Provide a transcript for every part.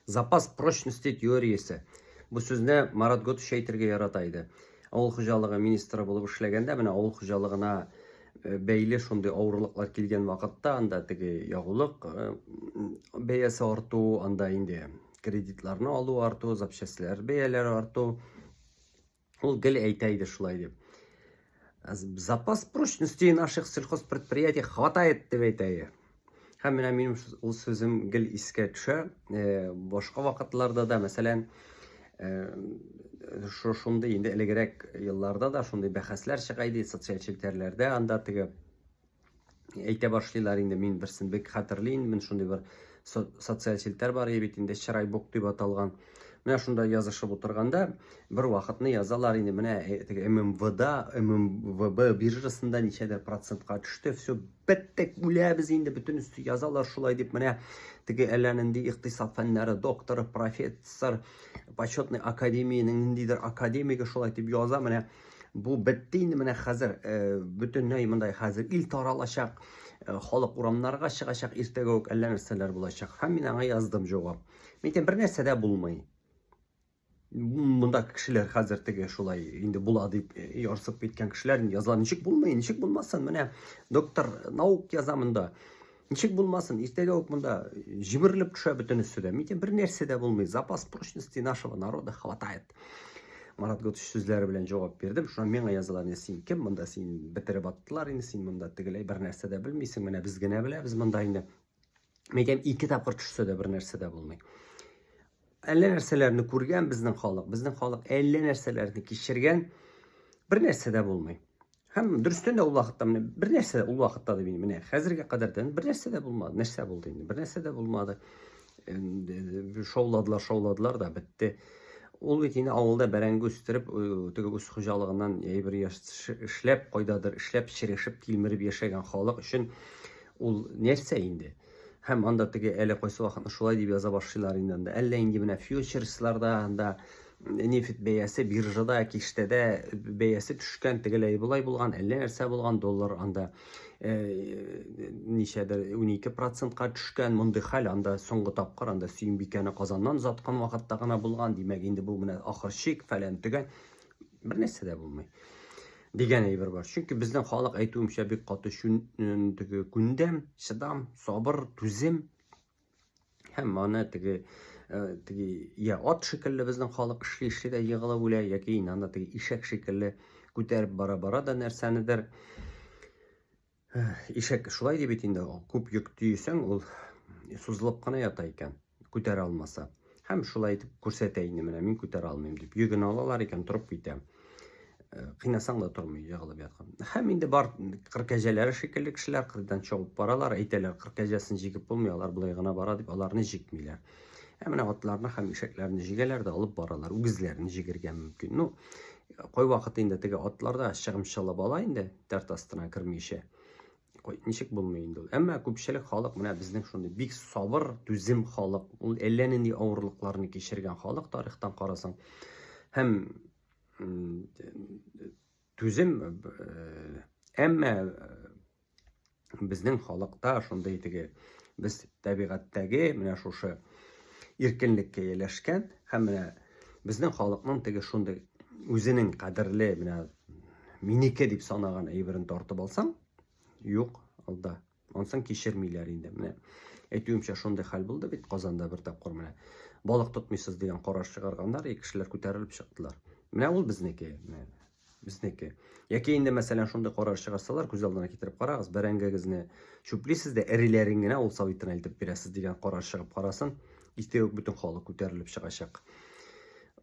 Запас прочности теориясе. Бу сүзне Марат Готович әйтергә ярата иде. Авыл хуҗалыгы министры булып эшләгәндә, менә авыл хуҗалыгына э, бәйле шундый авырлыклар килгән вакытта, анда теге ягулык э, бәясе арту, анда инде кредитларны алу арту, запчастьләр бәяләре арту. Ул гел әйтә иде шулай дип. Запас прочности наших сельхозпредприятий хватает дип әйтә иде. Һәм менә минем ул сүзем гел искә төшә. Э, башка вакытларда да, мәсәлән, э, шундый инде элегрәк елларда да шундый бәхәсләр чыга иде социаль челтәрләрдә, анда теге әйтә башлыйлар инде, мин берсен бик хәтерлим, мин шундый бер социаль челтәр бар иде бит инде, Чырайбук дип аталган. Менә шунда язышып утырганда бер вакытны язалар инде, менә э, теге ММВда, ММВБ биржасында ничәдер процентка төште, все, беттек, үләбез инде, бөтенесе язалар шулай дип, менә теге әллә нинди икътисад фәннәре докторы, профессор, почетный академиянең ниндидер академигы шулай дип яза, менә Бу бетте инде менә хәзер э, бөтенләй мондай хәзер ил таралачак, э, халык урамнарга чыгачак, иртәгә үк әллә нәрсәләр булачак. Һәм мин аңа яздым җавап. Мин әйтәм, бер нәрсә дә булмый. Монда кешеләр хәзер теге шулай инде була дип э, ярсып киткән кешеләр инде яза, ничек булмый, ничек булмасын, менә доктор наук яза монда. Ничек булмасын, иртәгә үк монда җимерелеп төшә бөтенесе дә. Мин әйтәм, бер нәрсә дә булмый. Запас прочности нашего народа хватает. Марат Готович сүзләре белән җавап бирдем. Шуннан миңа язалар, инде син кем монда, син бетереп аттылар инде, син монда тегеләй бер нәрсә дә белмисең, менә без генә беләбез монда инде. Мин әйтәм, ике тапкыр төшсә дә бер нәрсә дә булмый. Әллә нәрсәләрне күргән безнең халык, безнең халык әллә нәрсәләрне кичергән, бер нәрсә дә булмый. Һәм дөрестән дә ул вакытта менә бер нәрсә ул вакытта да менә хәзергә кадәр дә бер нәрсә дә булмады. Нәрсә булды инде? Бер нәрсә дә булмады. Шауладылар, шауладылар да бетте. Ул бит инде авылда бәрәңге үстереп, теге үз хуҗалыгыннан әйбер эшләп, кайдадыр эшләп, черешеп, тилмереп яшәгән халык өчен ул нәрсә инде? Һәм анда теге әле кайсы вакытны шулай дип яза башлыйлар инде анда. Әллә инде менә фьючерсларда анда нефть бәясе биржада, киштәдә бәясе төшкән, тегеләй болай булган, әллә нәрсә булган, доллар анда э, ничәдер 12 процентка төшкән. Мондый хәл анда соңгы тапкыр анда Сөембикәне Казаннан озаткан вакытта гына булган. Димәк, инде бу менә ахыр чик, фәлән төгән. Бер нәрсә дә булмый дигән әйбер бар. Чөнки безнең халык әйтүемчә бик каты чүн, теге күндәм, чыдам, сабыр, түзем. Һәм аны теге э, теге я ат шикелле безнең халык эшли эшли дә егылып үлә, яки инде анда теге ишәк шикелле күтәреп бара-бара да нәрсәнедер. Ишәк шулай ди бит инде, күп йөк төйсәң, ул сузылып кына ята икән, күтәрә алмаса. Һәм шулай итеп күрсәтә инде, менә мин күтәрә алмыйм дип. Йөген алалар икән, торып китә. Э, кыйнасаң да тормый, егылып яткан. Һәм инде бар кыр кәҗәләре шикелле кешеләр кырдан чабып баралар, әйтәләр, кыр кәҗәсен җигеп булмый, алар болай гына бара дип, аларны җикмиләр. Ә менә атларны һәм ишәкләрне җигәләр дә алып баралар, үгезләрне җигергә мөмкин. Ну, кайвакыт инде теге атлар да чыгымчылап ала инде, дәрт астына кермичә. Кой, ничек булмый инде ул. Әмма күпчелек халык менә безнең шундый бик сабыр, түзем халык. Ул әллә нинди авырлыкларны кичергән халык тарихтан карасаң. Һәм түзем, э, әмма безнең халыкта шундый теге без табигатьтәге менә шушы иркенлеккә ияләшкән һәм менә безнең халыкның теге шундый үзенең кадерле менә минеке дип санаган әйберен тартып алсаң, юк, алда. Ансын кичермиләр инде. Менә әйтүемчә шундый хәл булды бит Казанда бер тапкыр менә. Балык тотмыйсыз дигән карар чыгарганнар, и кешеләр күтәрелеп чыктылар. Менә ул безнеке. Менә безнеке. Яки инде, мәсәлән, шундый карар чыгарсалар, күз алдына китереп карагыз, бәрәңгегезне чүплисез дә, эреләрен генә ул советына илтеп бирәсез дигән карар чыгып карасын, иртәгә үк бөтен халык күтәрелеп чыгачак.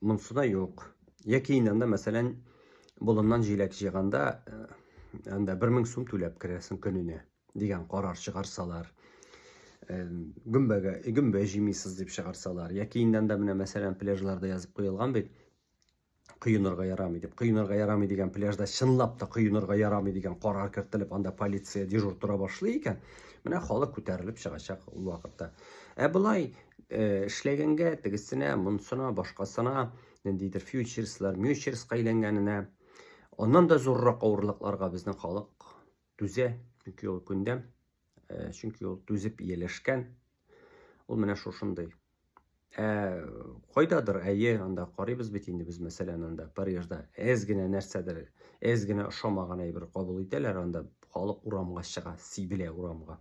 Монысы да юк. Яки инде анда, мәсәлән, болыннан җиләк җыйганда, э, анда 1000 сум түләп керәсең көненә дигән карар чыгарсалар, э, гөмбәгә гөмбә җыймыйсыз дип чыгарсалар, яки инде анда менә, мәсәлән, пляжларда язып куелган бит, коенырга ярамый дип. Коенырга ярамый дигән пляжда чынлап та коенырга ярамый дигән карар кертелеп, анда полиция дежур тора башлый икән, менә халык күтәрелеп чыгачак ул вакытта. Ә болай э, эшләгәнгә, тегесенә, монсына, башкасына, ниндидер фьючерслар, мьючерска әйләнгәненә, аннан да зуррак авырлыкларга безнең халык түзә, чөнки ул күндәм, э, чөнки ул түзеп ияләшкән. Ул менә шушындый. Ә кайдадыр, әйе, анда карыйбыз бит инде без, мәсәлән, анда Парижда әз генә нәрсәдер, әз генә ошамаган әйбер кабул итәләр, анда халык урамга чыга, сибелә урамга.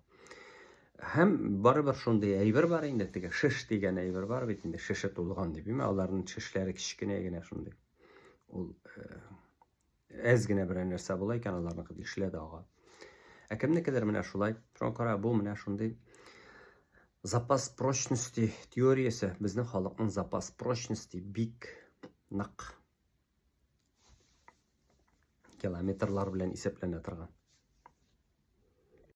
Һәм барыбер шундый әйбер бар инде, теге шеш дигән әйбер бар бит инде, шеше тулган дип, әйме, аларның шешләре кечкенә генә шундый. Ул э, әз генә берәр нәрсә була икән, аларныкы тишелә дә ага. Ә кемнекедер менә шулай. Шуңа күрә бу менә шундый запас прочности теориясе, безнең халыкның запас прочности бик нык. Километрлар белән исәпләнә торган.